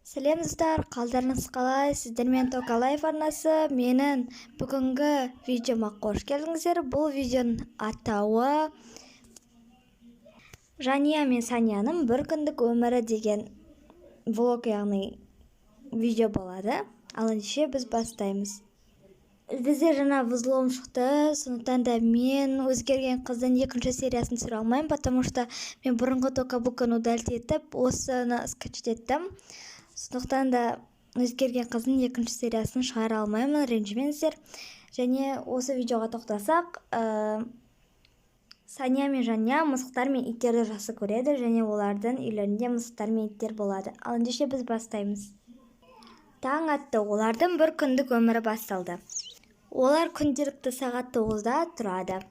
Сәлем, достар, қалдарыңыз қалай? Сіздермен Тока Лайф арнасы. Менің бүгінгі видеома қош келдіңіздер. Бұл видеоның атауы Жания мен Санияның бір күндік өмірі деген влог, яғни видео болады. Ал ендеше біз бастаймыз. Бізде жаңа взлом шықты, сондықтан да мен өзгерген қыздың екінші сериясын түсіре алмаймын, потому что мен бұрынғы Тока Боканы удалить етіп, осыны скачать еттім. Сондықтан да өзгерген қыздың екінші сериясын шығара алмаймын, ренжімеңіздер. Және осы видеоға тоқтасақ, Сания мен Жания мысықтар мен иттерді жақсы көреді, және олардың үйлерінде мысықтар мен иттер болады. Ал ендеше біз бастаймыз. Таң атты, олардың бір күндік өмірі басталды. Олар күнделікті сағат 9-да тұрады.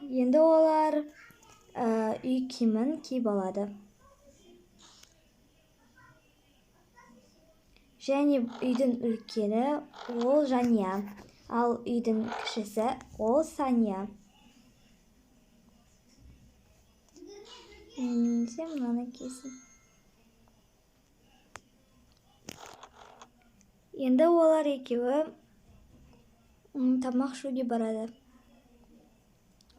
Енді олар үй киімін киіп алады. Және үйдің үлкені ол Жания, ал үйдің кішісі ол Сания. Немесе мынаны кисін. Енді олар екеуі тамақ ішуге барады.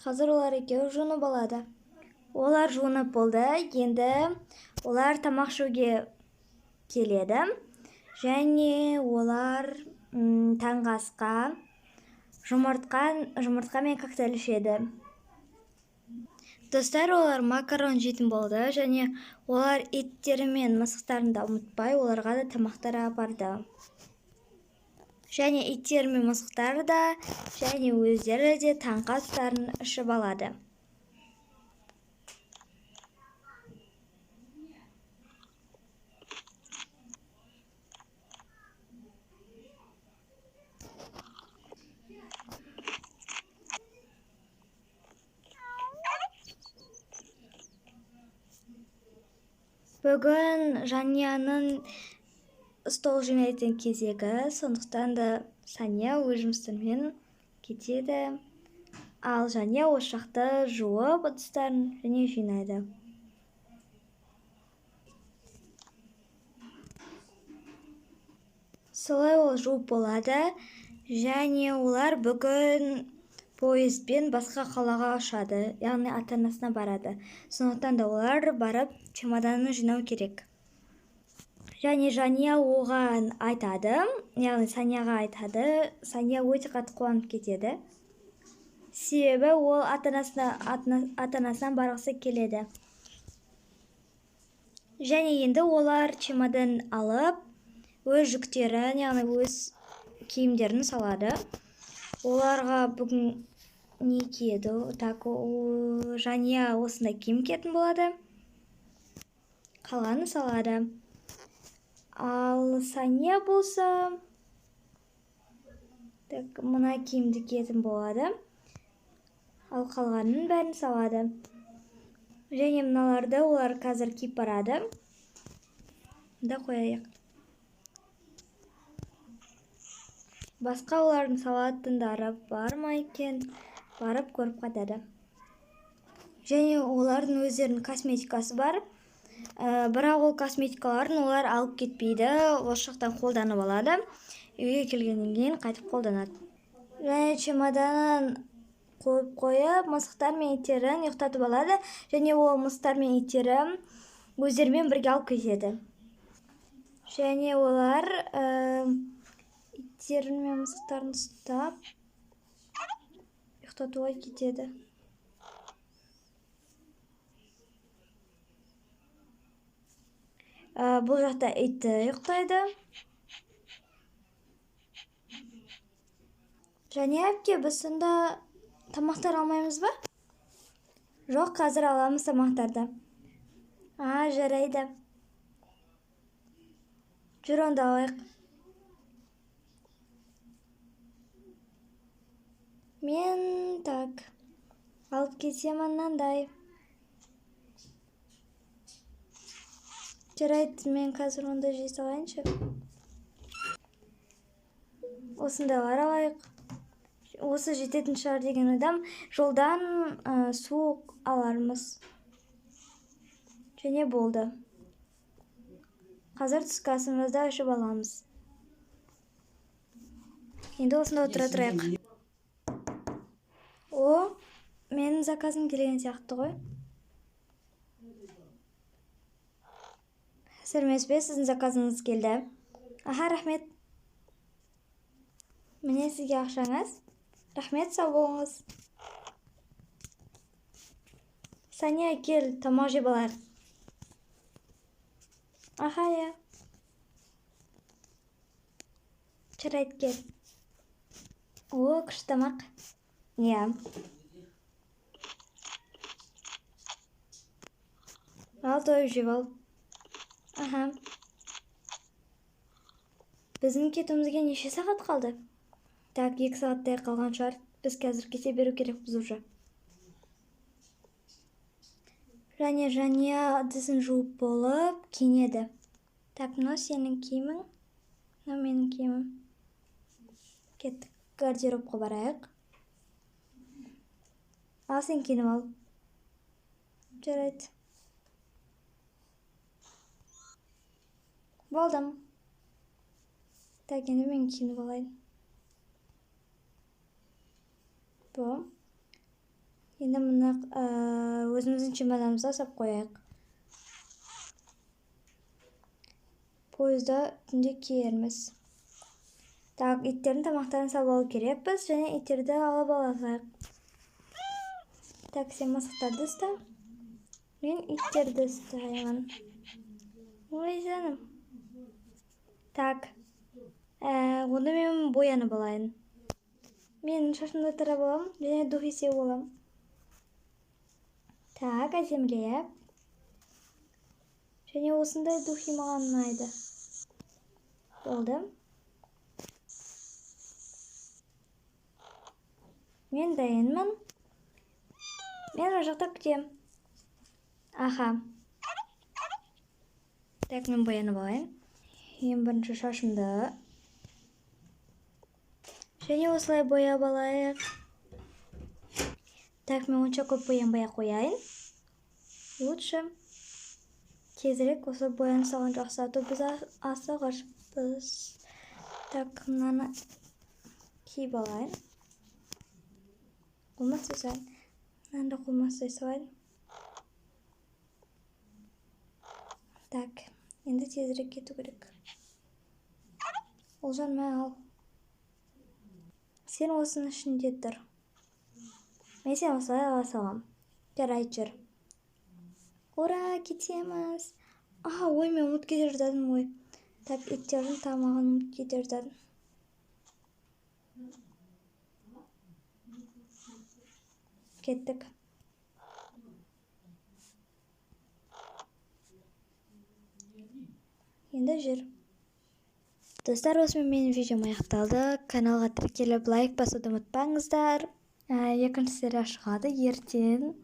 Қазір олар екеуі жуынып алады. Олар жуынып болды. Енді олар тамақ ішуге келеді. Және олар таңғы асқа жұмыртқа мен коктейль ішеді. Достар, олар макарон жейтін болды, және олар иттері мен мысықтарын да ұмытпай, оларға да тамақтар апарды. Және иттері мен мысықтары да, және өздері де таңғы астарын ішіп алады. Бүгін Жанияның стол жинайтын кезегі, сондықтан да Сания өз жұмыстарымен кетеді. Ал Жания осы жақты жуып ыдыстарын және жинайды. Солай ол жуып болады, және олар бүгін пойызбен басқа қалаға ұшады, яғни ата-анасына барады. Сондықтан да олар барып чемоданын жинау керек. Және Жания оған айтады, яғни Санияға айтады. Сания өте қатты қуанып кетеді. Себебі ол ата-анасына барғысы келеді. Және енді олар чемодан алып, өз жүктерін, яғни өз киімдерін салады. Оларға бүгін не киеді? Так, Жания осындай киім киетін болады. Қалғанын салады. Ал Сания болса, так, мына киімді киетін болады. Ал қалғанын бәрін салады. Және мыналарды олар қазір киіп барады. Мында қояйық. Басқа олардың салатындары бар ма екен, барып көріп қайтады. Және олардың өздерінің косметикасы бар. Бірақ ол косметикаларын олар алып кетпейді, осы жақтан қолданып алады. Үйге келгеннен кейін қайтып қолданады. Және чемоданын қойып қойып, мысықтар мен иттерін ұйықтатып алады. Және ол мысықтар мен иттері өздерімен бірге алып кетеді. Және олар иттерін мен мысықтарын ұстап ұйықтатуға кетеді. Бұл жақта иті ұйықтайды. Және әпке, біз сонда тамақтар алмаймыз ба? Жоқ, қазір аламыз тамақтарды. А, жарайды. Жүр онда алайық. Мен, так, алып кетемін мынандай. Жарайды, мен қазір онда жей салайыншы. Осындайлар алайық. Осы жететін шығар деген ойдам. Жолдан су алармыз. Және болды. Қазір түскі асымызды ішіп аламыз. Енді осында отыра тұрайық. О, менің заказым келген сияқты ғой. Сәлеметсіз бе, сіздің заказыңыз келді. Аха, рахмет. Міне сізге ақшаңыз. Рахмет, сау болыңыз. Саня, кел, тамақ жеп алайық. Аха, иә. Жарайды, кел. О, күшті тамақ. Иә. Ал, тойып жеп ал. Аха. Біздің кетуімізге неше сағат қалды? Так, 2 сағаттай қалған шығар. Біз қазір кете беру керекпіз уже. Және ыдысын жуып болып киінеді. Так, мынау сенің киімің, мынау менің киімім. Кеттік, гардеробқа барайық. Ал, сен киініп ал. Жарайды. Болдым. Так, енді мен киініп алайын. Бұл. Енді мына өзіміздің чемоданымызға сап қояйық. Пойызда түнде киерміз. Так, иттердің тамақтарын салып алу керекпіз және иттерді алып алайық. Так, сен мысықтарды ұста. Мен иттерді ұстаймын. Ой, жаным. Так, онда мен боянып алайын. Мен шашымды тарап аламын және духи сеуіп аламын. Так, әдемілеп. Және осындай духи маған ұнайды. Болды. Мен дайынмын. Мен ол жақта күтемін. Аха. Так, мен боянып алайын. Ең бірінші шашымды. Және осылай бояп алайық. Так, мен онша көп боянбай ақ қояйын. Лучше тезірек осы боянып салған жақсы, а то біз асығышпыз. Так, мынаны киіп алайын. Қолыма ұстай салайын. Мынаны да қолыма ұстай салайын. Так, енді тезірек кету керек. Олжан, мә, ал. Сен осының ішінде тұр. Мен сені осылай ала саламын. Жарайды, жүр. Ура, кетеміз. Аха, ой, мен ұмытып кете жаздадым ғой. Так, иттердің тамағын ұмытып кете жаздадым. Кеттік. Енді жүр. Достар, осымен менің видеом аяқталды. Каналға тіркеліп, лайк басуды ұмытпаңыздар. Екінші серия шығады ертең.